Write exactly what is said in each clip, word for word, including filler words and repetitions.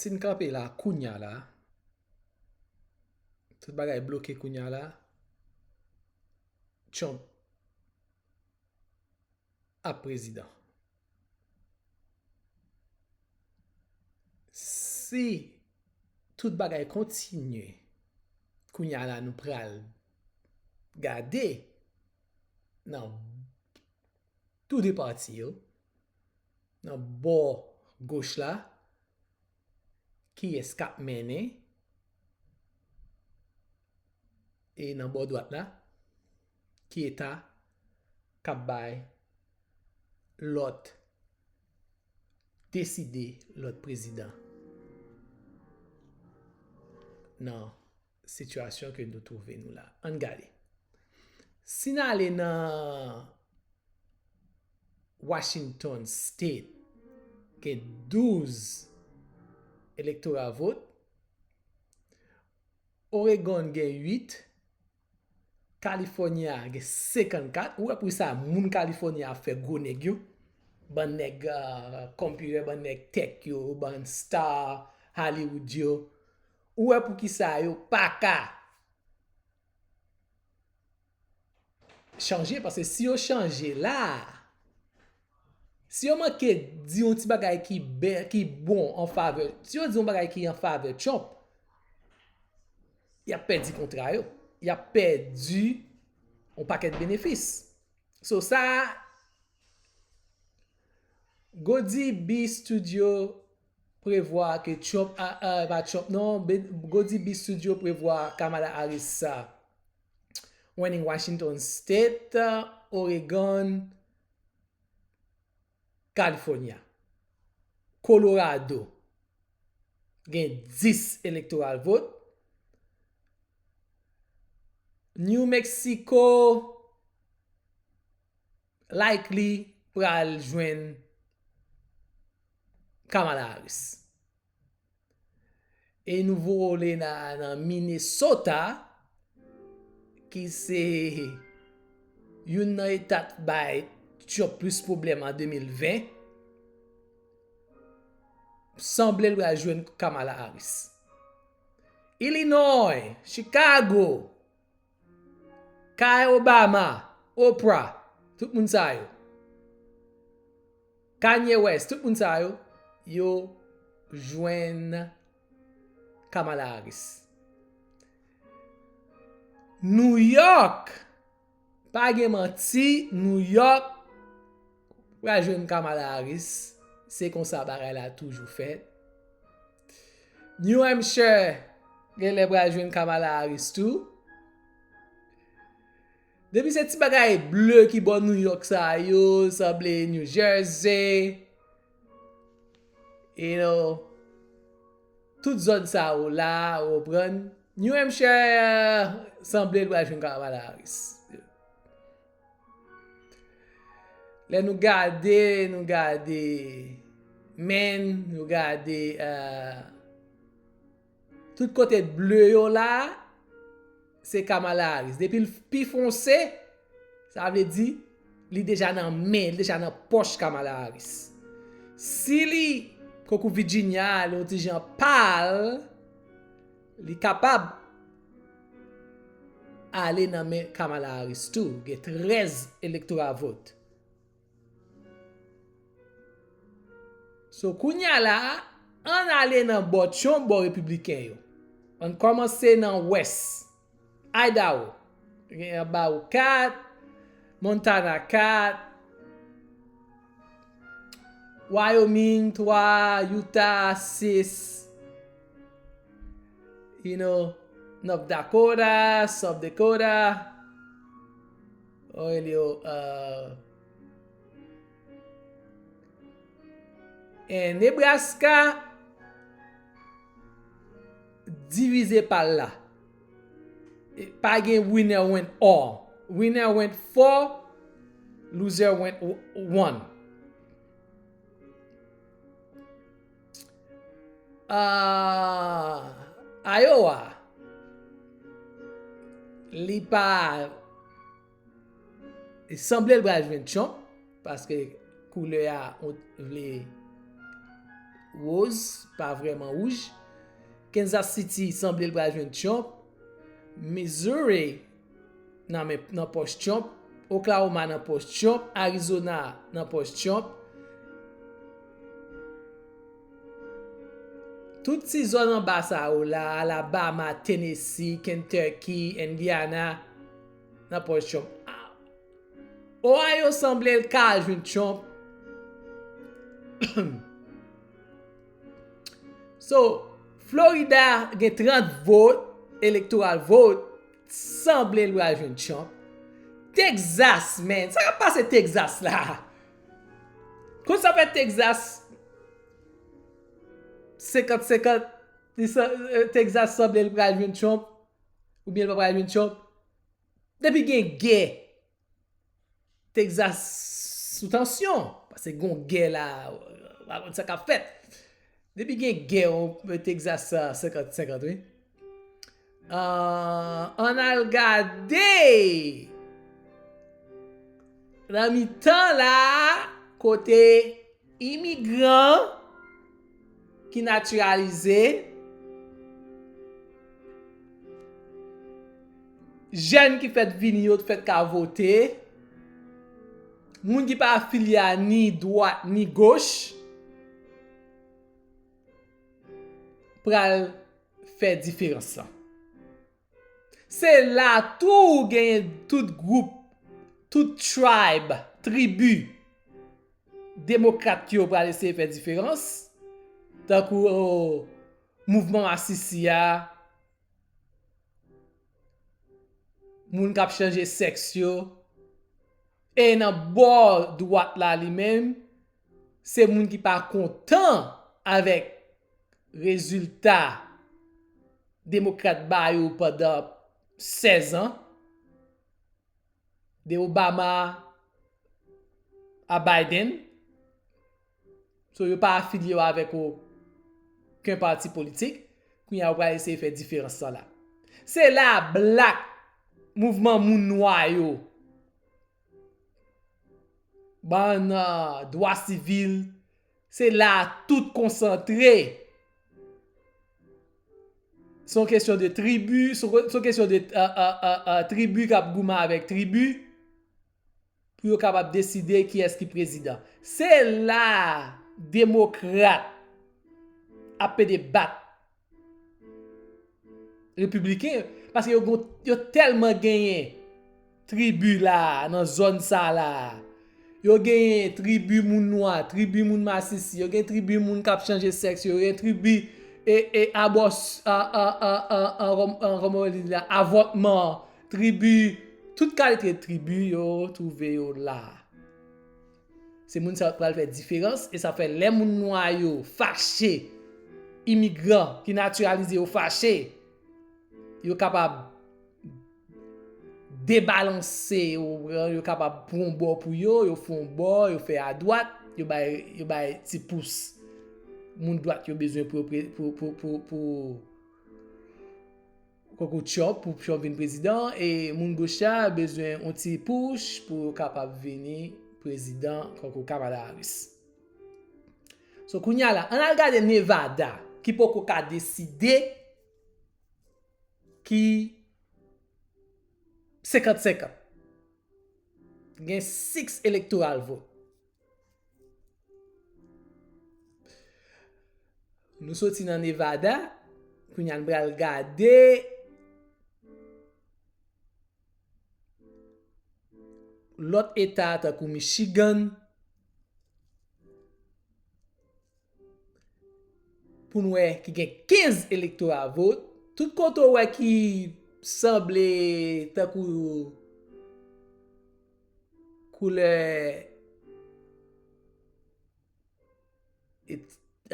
Si n kanpe la, kounya la, tout bagay bloke kounya la, Trump ap prezidan. Si tout bagay kontinye, kounya la nou pral gade nan tou de pati yo, nan bò goch la, kiyès k ap mennen, e nan bò dwat la, ki eta k ap bay lòt, deside lòt prezidan nan sitiyasyon ke nou twouve nou la. Ann gade. Si n ale nan Washington State, gen douz elektora vot, Oregon gen uit, California gen senkannkat. Ou wè poukisa moun California ap fè gwo nèg yo? Bann nèg, uh, computer, bann nèg tech yo, bann star Hollywood yo. Ou wè poukisa yo pa ka chanje, paske si yo chanje la, si yo manke di yon ti bagay ki bè, ki bon an favè, si yo di yon bagay ki an favè Trump, y ap pèdi kontra yo, y ap pèdi yon pakèt benefis. So sa, Godi B Studio prevwa ke Trump, a, a, pa Trump non, Be- Godi B Studio prevwa Kamala Harris sa winning Washington State, Oregon, California, Colorado gen dis electoral vote, New Mexico likely pral jwenn Kamala Harris. E nou vole nan, nan Minnesota, ki se youn nan eta k bay Trump plis pwoblèm an de mil ven. Sanble l pral jwenn Kamala Harris. Illinois, Chicago, kay Obama, Oprah, tout moun sa yo. Kanye West, tout moun sa yo, yo jwenn Kamala Harris. New York, pa gen manti, New York pral jwenn Kamala Harris. Se konsa bagay la toujou fèt. New Hampshire genlè pral jwenn Kamala Harris tou. Depi se ti bagay ble ki bò New York sa yo, sanble New Jersey, you know, tout zòn sa yo la, ou konprann. New Hampshire, sanble l pral jwenn Kamala Harris. Lè nou gade, nou gade Maine, nou gade, euh, tout kote ble yo la, se Kamala Harris. Depi l pi fonse, sa vle di li deja nan men, li deja nan pòch Kamala Harris. Si li, konkou Virginia, li yon ti jan pal, li kapab ale nan men Kamala Harris tou. Gen trèz elektora vot. So, kounya la, ann ale nan bò Trump, bò repibliken yo. Ann kòmanse nan West. Idaho, gen Idaho kat, Montana kat, Wyoming twa, Utah sis, you know, North Dakota, South Dakota, oh, yo, uh, And Nebraska divize pa l la. E pa gen winner went all. Winner went four, loser went one. Ah, Iowa, li pa, li sanble l pral jwenn Trump, paske koulè a vle woz, pa vrèman wouj. Kansas City sanble l pral jwenn Trump. Missouri nan men, nan pòch Trump. Oklahoma nan pòch Trump. Arizona nan pòch Trump. Tout ti zòn anba sa yo la, Alabama, Tennessee, Kentucky, Indiana, nan pòch Trump. Ohio sanble l ka al jwenn Trump. So, Florida gen trant vot, electoral vote, sanble l pral jwenn Trump. Texas, man, sa k ap pase Texas la? Konn sa fè Texas senkant senkant, li sa, eh, Texas sanble l pral jwenn Trump, oubyen l pa pral jwenn Trump. Depi gen gè, Texas sou tansyon, paske gon gè la, w pa konn sa k ap fèt. Depi gen gè, on, Texas sa senkant senkant, wi. Ah, ann al gade nan mitan la, kote imigran ki natiralize, jèn ki fèk vini yo fèk ka vote, moun ki pa afilye a ni dwat ni goch, pral fè diferans lan. Se la tou ou genyen tout gwoup, tout tribe, tribi demokrat yo pral eseye fè diferans, tankou, oh, mouvman masisi a, moun k ap chanje sèks yo, e nan bò dwat la li menm, se moun ki pa kontan avèk rezilta demokrat ba yo pandan sèz an, de Obama a Biden. So, yo pa afilye yo avèk okenn pati politik. Kounye a, yo pral eseye fè diferans sa la. Se la blak, mouvman moun nwa yo, bann, ah, dwa sivil, se la tout konsantre. Se yon kesyon de tribi, se yon, se yon kesyon de, ah, ah, ah, ah, tribi k ap goumen avèk tribi pou yo kapab deside kiyès ki prezidan. Se la demokrat ap pede bat repibliken, paske yo gon, yo tèlman genyen tribi la, nan zòn sa la. Yo genyen tribi moun nwa, tribi moun masisi, yo gen tribi moun k ap chanje sèks, yo gen tribi e, e abòs-, a, a, a, a, a, kòm-, a, kòman yo di la, avòtman, tribi, tout kalite tribi yo twouve yo la. Se moun sa yo k pral fè diferans, e sa fè lè moun nwa yo fache, imigran ki natiralize yo fache, yo kapab debalanse, yo, yo kapab pran yon bò pou yo, yo fè yon bò, yo fè adwat, yo bay, yo bay ti pous moun dwat yo bezwen pou yo pre-, pou, pou, pou, pou, kankou Trump, pou Trump vin prezidan, e moun goch la bezwen yon ti push pou yo kapab vini prezidan, kankou Kamala Harris. So, kounye a la, ann al gade Nevada, ki poko ka deside, ki senkant senkant. Gen six electoral vote. Nou soti nan Nevada, kounye a n pral gade lòt eta tankou Michigan, pou n wè ki gen kenz electoral vote. Tout kote w wè ki sanble tankou koulè, e,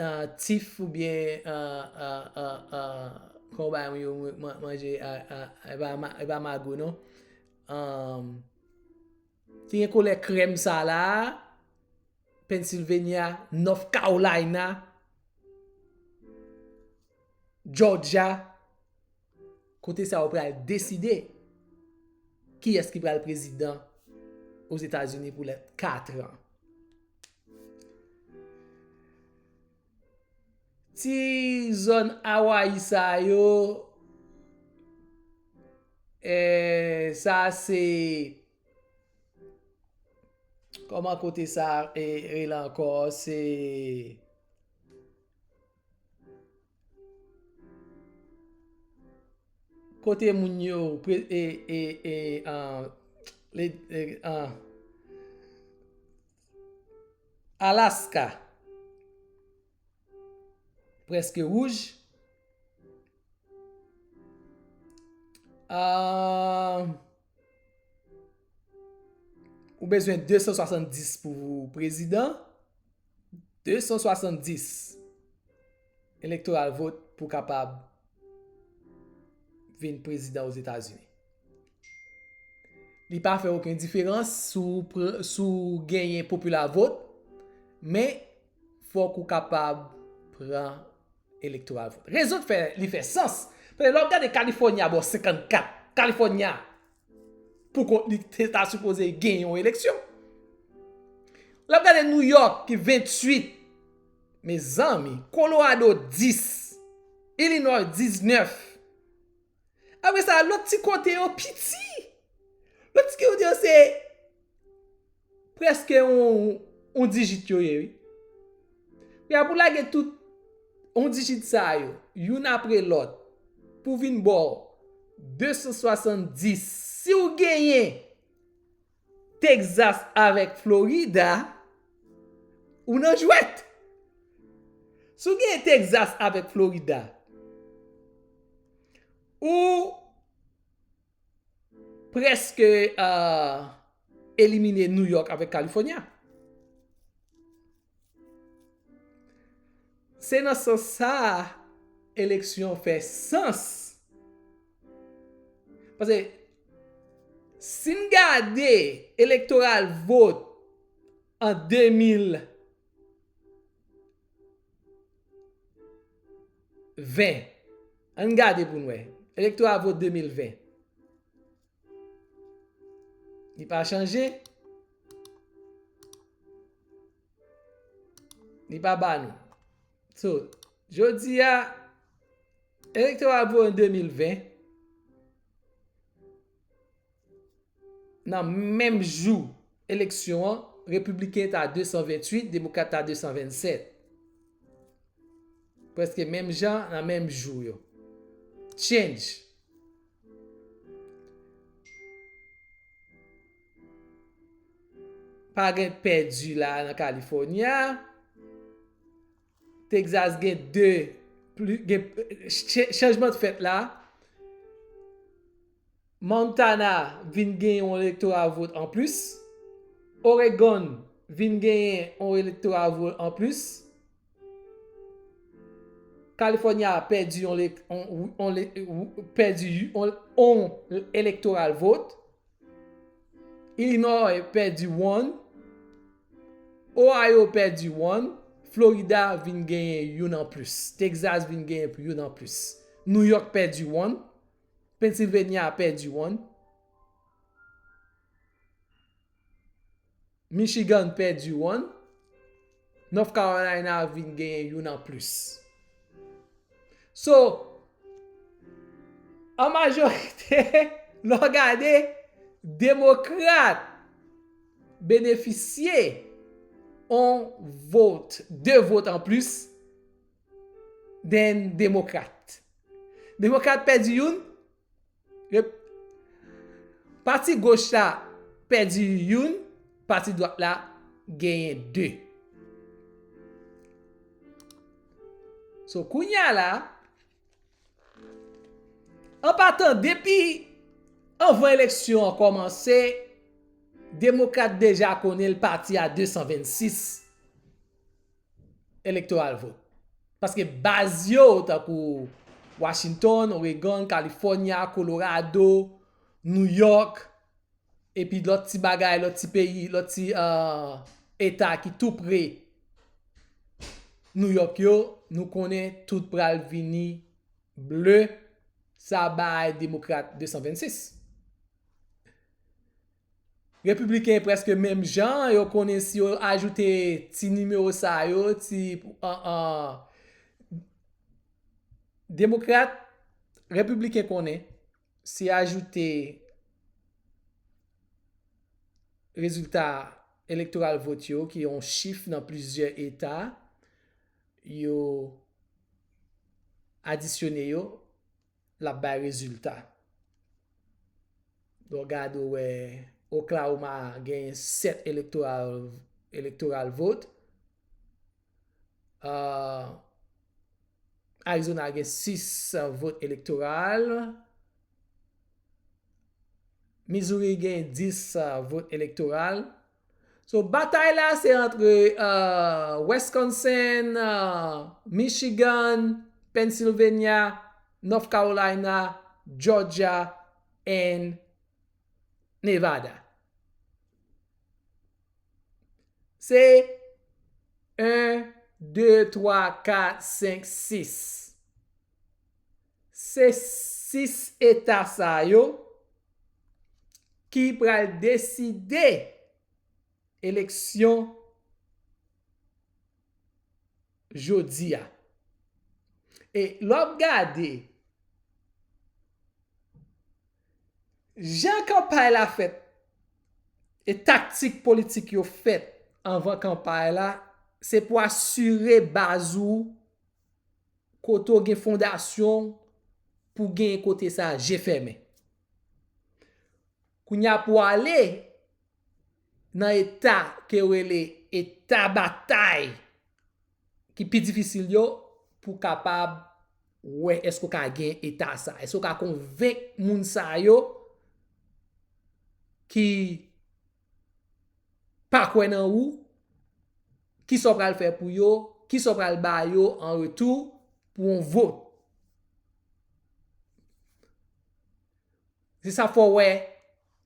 ah, tif oubyen, ah, ah, ah, ah, kòman yo man-, manje, ah, ah, e pa ma-, e pa mago non. Ahn, ki gen koulè krèm sa la, Pennsylvania, North Carolina, Georgia, kote sa yo pral deside kiyès ki pral prezidan Ozetazini pou lè kat an. Ti zòn Awayi sa yo, eh, sa se, kòman kote sa, eh, rele ankò, se kote moun yo, pre-, e, e, e, ah, le, e, ah, Alaska. Prèske wouj. Ah, ou bezwen de san swasanndis pou prezidan. De san swasanndis electoral vote pou kapab vin prezidan Ozetazini. Li pa fè okenn diferans si w pr-, si w genyen popular vote, men fòk ou kapab pran electoral vote. Rezon k fè li fè sans, paske lè w ap gade California bò senkannkat, California pou kont li te ta sipoze genyen yon eleksyon. Lè w ap gade New York ki venntuit, mezanmi, Colorado dis, Illinois diznèf. Apre sa, lòt ti kote yo piti. Lòt ti kote yo se prèske yon, yon dijit yo ye, wi. Kounye a pou lage tout yon dijit sa yo, youn apre lòt, pou vin ba w de san swasanndis. Si w genyen Texas avèk Florida, ou nan jwèt. Si w genyen Texas avèk Florida, ou prèske, ah, elimine New York avèk California. Se nan sans sa a, eleksyon fè sans. Paske, si n gade electoral vote an de mil ven, ann gade pou n wè. Electoral vote de mil ven. Li pa chanje. Li pa ba nou. So, jodi a, electoral vote an de mil ven, nan menm jou eleksyon an, repibliken ta de san venntuit, demokrat ta de san vennsèt. Prèske menm jan nan menm jou yo. Change. Pa gen pèdi la nan California. Texas gen de, pli, gen, ch-, chanjman t fèt la. Montana vin gen yon electoral vote anplis. Oregon vin genyen yon electoral vote anplis. California pèdi yon le-, on, on le-, pèdi on, on electoral vote. Illinois pèdi one. Ohio pèdi one. Florida vin genyen youn anplis. Texas vin genyen youn anplis. New York pèdi one. Pennsylvania pèdi one. Michigan pèdi one. North Carolina vin genyen youn anplis. So, an majorite, lè w gade, demokrat benefisye on vot, de vot anplis than demokrat. Demokrat pèdi youn, Rep-, pati goch la pèdi youn, pati dwat la genyen de. So, kounye a la, an patan, depi anvan eleksyon an kòmanse, demokrat deja konnen l pati a de san vennsis electoral vote. Paske baz yo, tankou Washington, Oregon, California, Colorado, New York, epi lòt ti bagay, lòt ti peyi, lòt ti, ah, eta ki tou pre New York yo, nou konnen tout pral vini ble, sa bay demokrat de san vennsis. Repibliken prèske menm jan, yo konnen si yo ajoute ti nimewo sa yo, ti, an, an, Demokrat, Repibliken konnen, si ajoute rezilta elektoral vot yo, ki yon chif nan plizyè eta, yo adisyone yo, l ap bay rezilta. Lè w gade, w wè Oklahoma gen sèt elektoral, elektoral vot. Ah, Arizona gen sis vot elektoral. Missouri gen dis vot elektoral. So, batay la se antre, ah, Wisconsin, ah, Michigan, Pennsylvania, North Carolina, Georgia, and Nevada. Se en, de, twa, kat, senk, sis. Se sis eta sa yo ki pral deside eleksyon jodi a. E lè w ap gade jan kanpay la fèt e taktik politik yo fèt anvan kanpay la, se pou asire baz ou kote w gen fondasyon pou gen kote sa je fèmen. Kounye a pou ale nan eta ke yo rele eta batay ki pi difisil yo pou kapab wè èske w ka gen eta sa. Èske w ka konvenk moun sa yo ki pa kwè nan ou, kisa w pral fè pou yo, kisa w pral ba yo an retou pou yon vot. Se sa fè w wè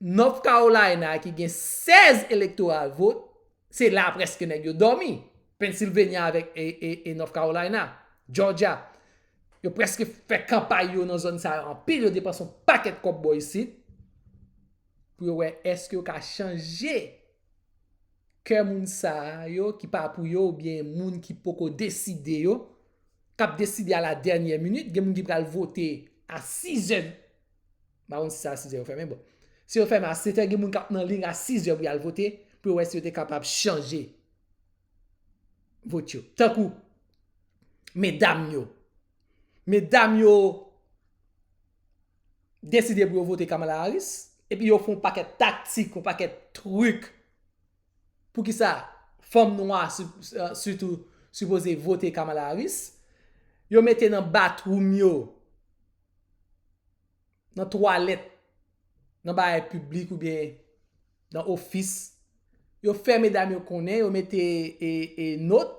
North Carolina ki gen sèz elektoral vot, se la prèske nèg yo dòmi. Pennsylvania avèk e, e, e North Carolina, Georgia. Yo prèske fè kanpay yo nan zòn sa yo anpil, yo depanse yon pakèt kòb bò isit pou yo wè èske yo ka chanje kè moun sa yo ki pa pou yo oubyen moun ki poko deside yo, k ap deside a la dènyè minit, gen moun ki pral vote a sizè. M pa konn si se a sizè yo fèmen, bon. Si yo fèmen a setè, gen moun k ap nan liy a sizè pou y al vote, pou yo wè si yo te kapab chanje vot yo. Tankou medam yo. Medam yo deside pou yo vote Kamala Harris, epi yo fè yon pakèt taktik, yon pakèt trik. Poukisa fanm nwa, si-, sitou, sipoze vote Kamala Harris? Yo mete nan bathroom yo, nan twalèt, nan bagay piblik oubyen nan ofis. Yo fè medam yo konnen, yo mete e, e, not.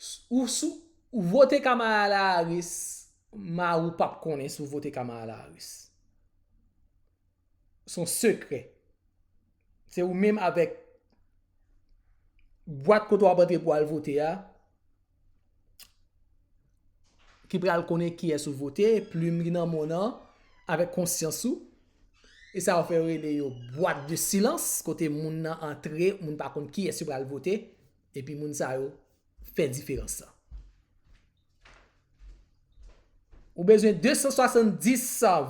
S-, ou sou, ou vote Kamala Harris, mari w p ap konnen si w vote Kamala Harris. Se yon sekrè. Se ou menm avèk bwat kote w ap antre pou w al vote a ki pral konnen kiyès ou vote, plim ki nan men w nan, avèk konsyans ou. E sa yo fè yo rele yo bwat de silans, kote moun nan antre, moun pa konn kiyès yo pral vote, epi moun sa yo fè diferans lan. Ou bezwen de san swasanndis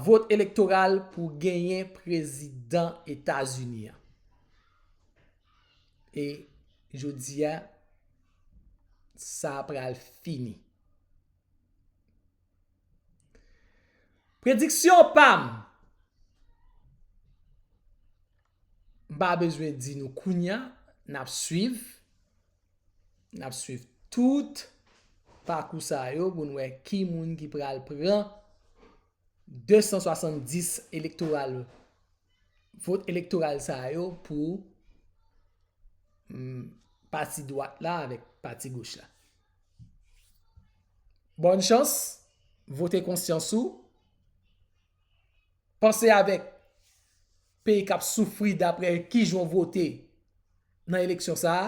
vòt elektoral pou genyen prezidan Etazini an. E jodi a, sa pral fini. Prediksyon pa m, m pa bezwen di nou kounye a, n ap swiv. N ap swiv tout pakou sa yo pou n wè ki moun ki pral pran de san swasanndis elektoral, vòt elektoral sa yo pou, mm, pati dwat la avèk pati goch la. Bòn chans, vote konsyans ou. Panse avèk peyi k ap soufri daprè kijan w vote nan eleksyon sa a,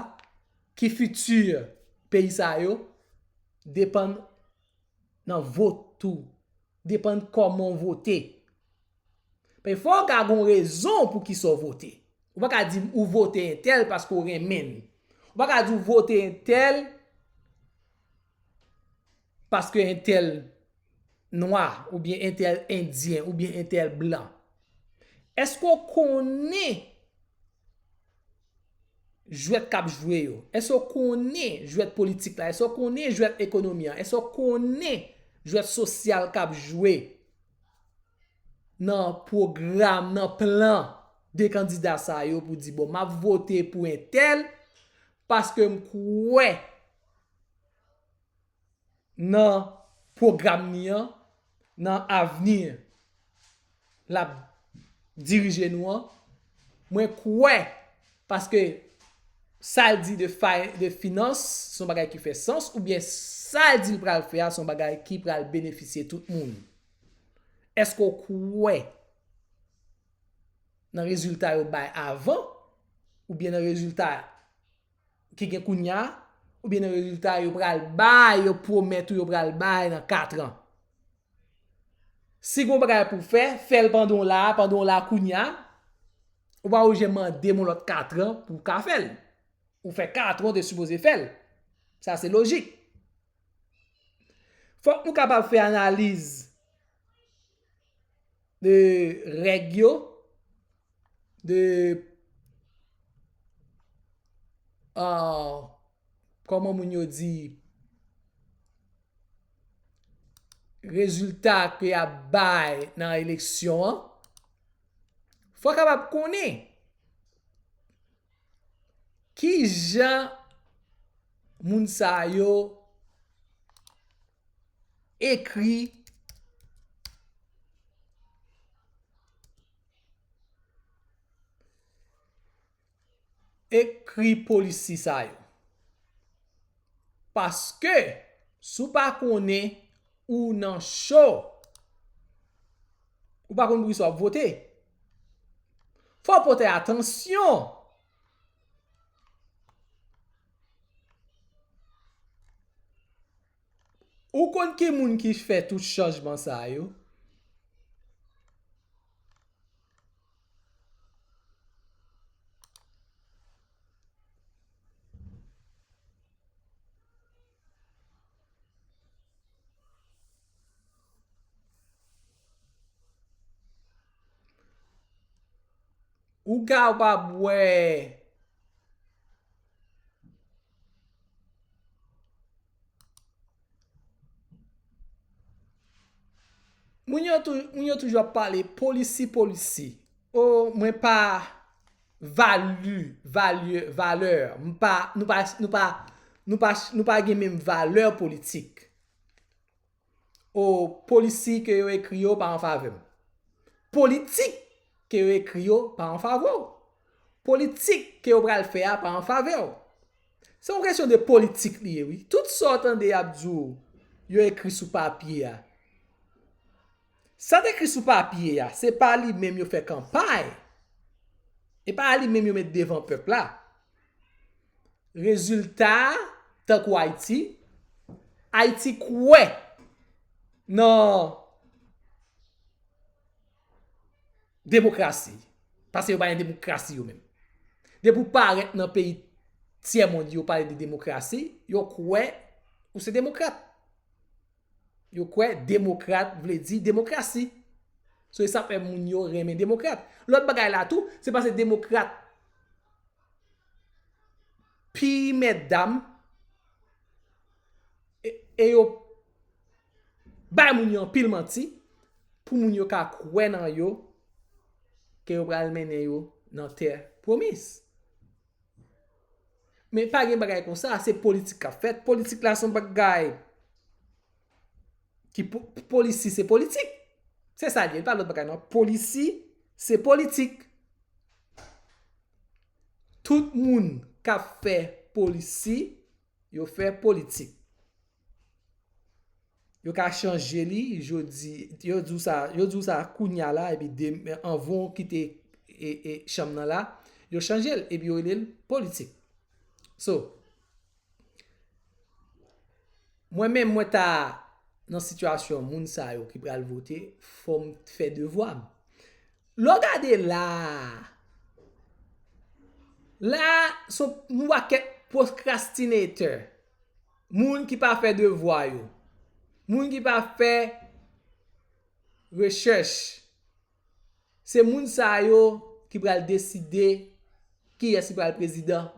ki fiti peyi sa yo depann nan vot ou, depann kòman w vote. Paske fò w ka gen yon rezon pou kisa w vote. Ou pa ka di m ou vote entèl paske w renmen l. Ou pa ka di w vote entèl paske entèl nwa, oubyen entèl endyen, oubyen entèl blan. Èske w konnen jwèt k ap jwe yo? Èske w konnen jwèt politik la? Èske w konnen jwèt ekonomi an? Èske w konnen jwèt sosyal k ap jwe nan pwogram, nan plan de kandida sa yo pou di, bon, m ap vote pou entèl paske m kwè nan pwogram li an, nan avni l ap dirije nou an, mwen kwè, paske sa l di de, fi- de finans, se yon bagay ki fè sans, oubyen sa l di l pral fè a, se yon bagay ki pral benefisye tout moun. Èske w kwè nan rezilta yo bay avan, oubyen nan rezilta ki gen kounye a, oubyen nan rezilta yo pral bay, yo pwomèt ou yo pral bay nan kat an. Si gen yon bagay pou w fè, fè l pandan w la, pandan w la kounye a, ou pa oblije mande m yon lòt kat an pou w ka fè l. Ou fè kat an, w te sipoze fè l. Sa se lojik. Fòk nou kapab fè analiz de règ yo, de, ah, kòman moun yo di, rezilta ke y ap bay nan eleksyon an. Fò w kapab konnen ki jan moun sa yo ekri, ekri polisi sa yo. Paske, si w pa konnen, ou nan cho, ou pa konn poukisa w ap vote. Fò w pote atansyon. Ou konn ki moun ki fè tout chanjman sa yo? Ou ka w pa bwè. Moun yo tou, moun yo toujou ap pale polisi, polisi. O, mwen pa vali, valye, valè. M pa, nou pa, nou pa, nou pa, nou pa gen menm valè politik. O, polisi ke yo ekri yo pa an favè m. Politik ke yo ekri yo pa an favè w. Politik ke yo pral fè a pa an favè w. Se yon kesyon de politik li ye, wi. Tout sa w tande y ap di w, yo ekri sou papye a. Sa t ekri sou papye a, se pa li menm yo fè kanpay. E pa li menm yo met devan pèp la. Rezilta a, tankou Ayiti, Ayiti kwè nan demokrasi. Paske yo pa gen demokrasi yo menm. Depi w parèt nan peyi tyè mond yo pale de demokrasi, yo kwè ou se demokrat. Yo kwè demokrat vle di demokrasi. So, e sa fè moun yo renmen demokrat. Lòt bagay la tou, se paske demokrat pi mèt dam, e, e yo bay moun yo anpil manti pou moun yo ka kwè nan yo, ke yo pral mennen yo nan tè pwomis. Men pa gen bagay konsa, se politik k ap fèt. Politik la se yon bagay ki po-, polisi se politik. Se sa l ye, pa lòt bagay non. Polisi se politik. Tout moun k ap fè polisi, yo fè politik. Yo ka chanje li jodi, yo di w sa, yo di w sa kounya la, epi demen, anvan w kite, e, e, chanm nan la, yo chanje l, epi yo rele l politik. So, mwen menm, mwen ta nan sitiyasyon moun sa yo ki pral vote, fò m fè devwa m. Lè w gade la, la, se yon pakèt procrastinator. Moun ki pa fè devwa yo. Moun ki pa fè rechèch, se moun sa yo ki pral deside kiyès ki pral prezidan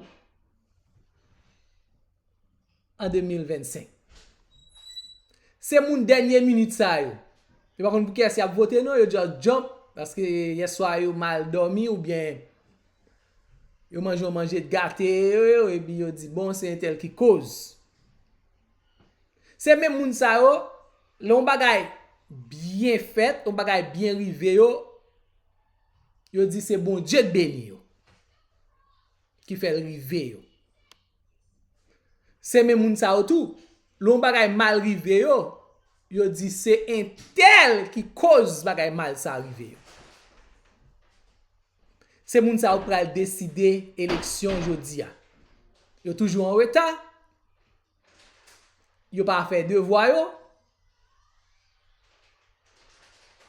an de mil vennsenk. Se moun dènye minit sa yo. Yo pa konn pou kiyès y ap vote non, yo just jump, paske yèswa yo mal dòmi oubyen yo manje yon manje gate yo, yo, epi yo di, bon, se entèl ki koz. Se menm moun sa yo, lè yon bagay byen fèt, yon bagay byen rive yo, yo di se Bondye k beni yo, ki fè l rive yo. Se menm moun sa yo tou, lè yon bagay mal rive yo, yo di se entèl ki koz bagay mal sa rive yo. Se moun sa yo k pral deside eleksyon jodi a. Yo toujou an reta. Yo pa fè devwa yo.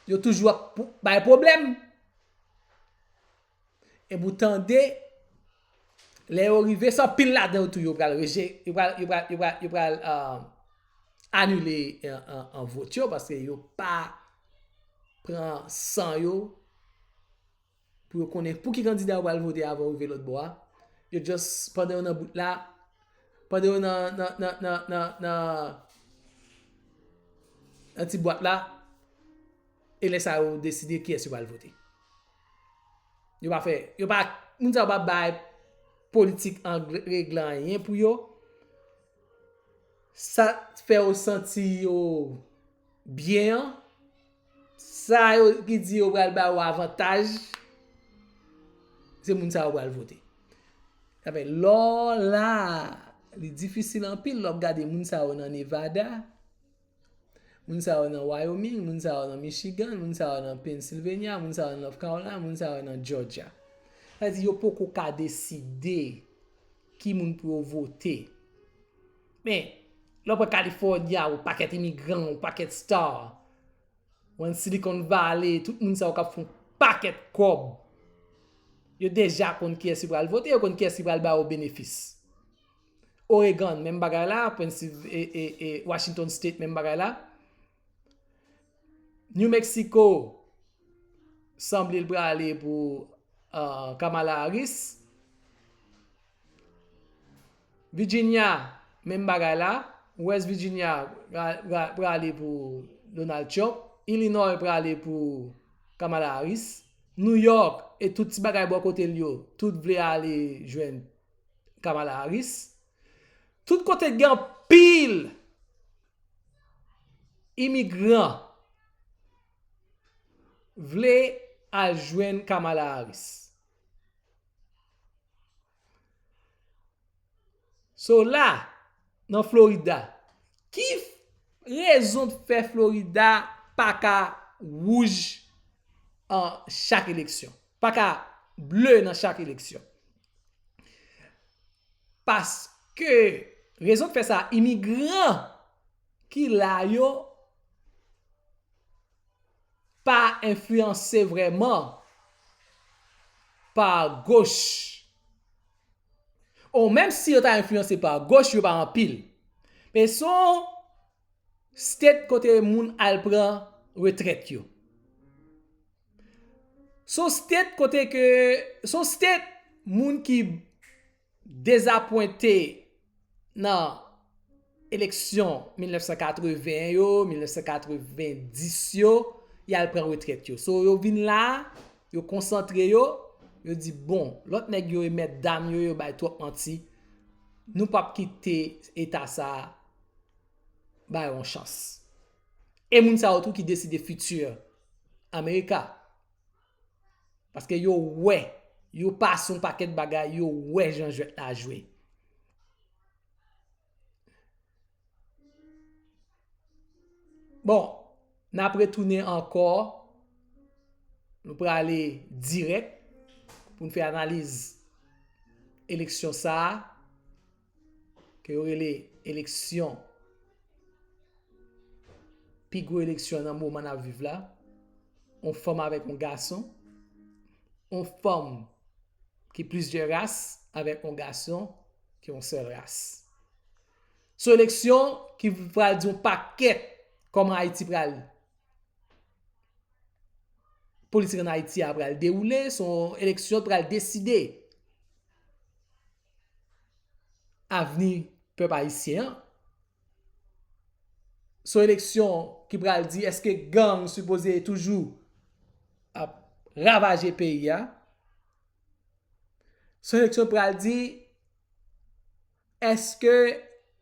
Yo toujou ap pou- bay pwoblèm. Epi w tande, lè yo rive, se anpil ladan yo tou yo pral reje, yo pral, yo pral, yo pral, yo pral, euh, anile, euh, euh, euh, vòt yo, paske yo pa pran san yo pou yo konnen pou ki kandida yo pral vote avan yo rive lòt bò a. Yo just, pandan yo nan bout la, pandan yo nan, nan, nan, nan, nan, nan, nan ti bwat la, e lè sa yo deside kiyès yo pral vote. Yo pa fè, yo pa, moun sa yo pa bay politik an regle anyen pou yo. Sa fè yo santi yo byen an, sa yo ki di yo pral ba yo avantaj, se moun sa yo pral vote. Sa fè lè w la, li difisil anpil lè w ap gade moun sa yo nan Nevada, moun sa yo nan Wyoming, moun sa yo nan Michigan, moun sa yo nan Pennsylvania, moun sa yo nan North Carolina, moun sa yo nan Georgia. Sa di yo poko ka deside ki moun pou yo vote. Men, lè w pran California, yon pakèt imigran, yon pakèt star. Ou pran Silicon Valley, tout moun sa yo k ap fè yon pakèt kòb. Yo deja konn kiyès ki pral vote, yo konn kiyès ki pral ba yo benefis. Oregon, menm bagay la, Pennsylv-, e, e, e, Washington State, menm bagay la. New Mexico, sanble l prale pou, euh, Kamala Harris. Virginia, menm bagay la. West Virginia pra-, pra-, prale pou Donald Trump. Illinois prale pou Kamala Harris. New York, e tout ti bagay bò kote l yo, tout vle ale jwenn Kamala Harris. Tout kote gen anpil imigran vle al jwenn Kamala Harris. So la, nan Florida, ki f-, rezon k fè Florida pa ka wouj an chak eleksyon? Pa ka ble nan chak eleksyon? Paske rezon k fè sa, imigran ki la yo pa enfliyanse vrèman pa goch. Ou menm si yo ta enfliyanse pa goch, yo pa anpil. Men se yon state kote moun al pran retrèt yo. Se yon state kote ke, se yon state moun ki dezapwente nan eleksyon mil nèf san katreven yo, mil nèf san katreven dis yo, y al pran retrèt yo. So, yo vin la, yo konsantre yo, yo di, bon, lòt nèg yo e mèt dam yo, yo bay twòp manti. Nou p ap kite eta sa a ba yo yon chans. E moun sa yo tou ki deside fiti Amerika. Paske yo wè, yo pase yon pakèt bagay, yo wè jan jwèt la jwe. Bon, n ap retounen ankò. Nou prale dirèk pou n fè analiz eleksyon sa a, ke yo rele eleksyon, pi gwo eleksyon nan moman n ap viv la. Yon fanm avèk yon gason, yon fanm ki plizyè ras avèk yon gason ki yon sèl ras. Se yon eleksyon ki pral di yon pakèt kòman Ayiti pral, politik ann Ayiti a pral dewoule, se yon eleksyon k pral deside avni pèp ayisyen an. Se yon eleksyon ki pral di èske gang sipoze toujou ap ravaje peyi a. Se yon eleksyon ki pral di èske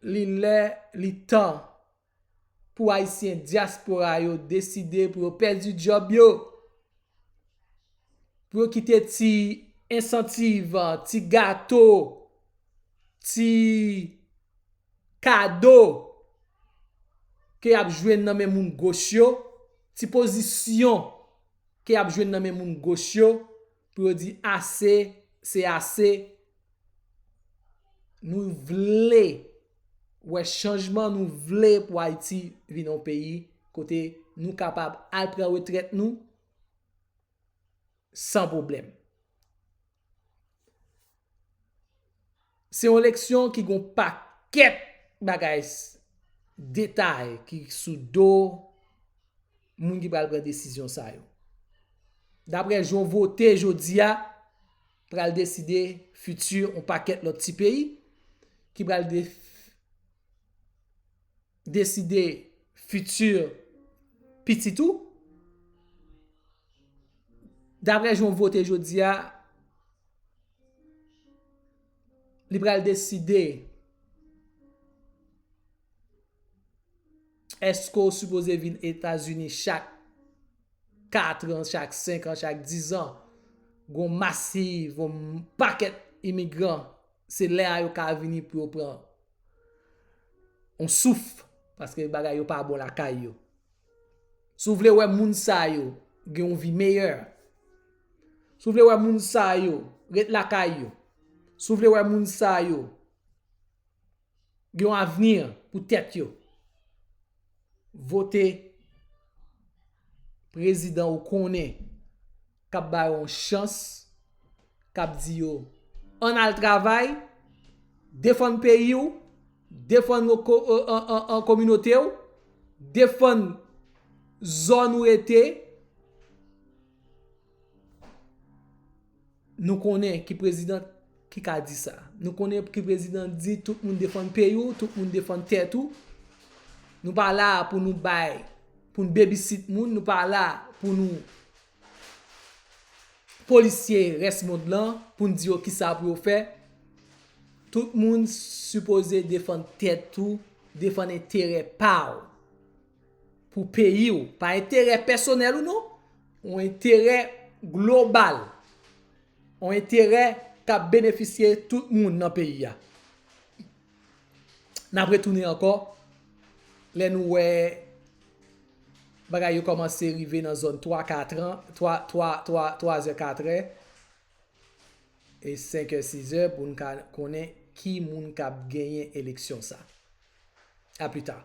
li lè, li tan pou Ayisyen dyaspora yo deside pou yo pèdi djòb yo, pou yo kite ti ensantiv, ti gato, ti kado ke y ap jwenn nan men moun goch yo, ti pozisyon ke y ap jwenn nan men moun goch yo, pou yo di ase, se ase. Nou vle wè chanjman, nou vle pou Ayiti vin yon peyi kote nou kapab al pran retrèt nou san pwoblèm. Se yon eleksyon ki gon pakèt bagay s-, detay ki sou do moun ki pral pran desizyon sa yo. Daprè jan w vote jodi a, pral deside fiti yon pakèt lòt ti peyi ki pral de-, deside fiti pitit ou. Daprè jan w vote jodi a, li pral deside èske w sipoze vin Etazini chak kat an, chak senk an, chak diz an, gon masiv, yon pakèt imigran, se lè a yo ka vini pou yo pran yon souf, paske bagay yo pa bon lakay yo. Si w vle wè moun sa yo gen yon vi meyè, si w vle wè moun sa yo ret lakay yo, si w vle wè moun sa yo gen yon avni pou tèt yo, vote prezidan ou konnen k ap ba yo yon chans, k ap di yo, ann al travay, defann peyi w, defann ko-, ko-, an, an, an, kominote w, defann zòn ou rete. Nou konnen ki prezidan ki ka di sa. Nou konnen ki prezidan di tout moun defann peyi w, tout moun defann tèt ou. Nou pa la pou nou bay, pou n bebisit moun, nou pa la pou nou polisye rès mond lan, pou n di yo kisa pou yo fè. Tout moun sipoze defann tèt ou, defann enterè pa w pou peyi w, pa enterè pèsonèl ou non, yon enterè global, yon enterè k ap benefisye tout moun nan peyi a. N ap retounen ankò lè nou wè bagay yo kòmanse rive nan zòn twa, kat an, twa, twa, twa, twa zè, kat è, e senk è, sis è, pou n ka konnen ki moun k ap genyen eleksyon sa. A pli ta.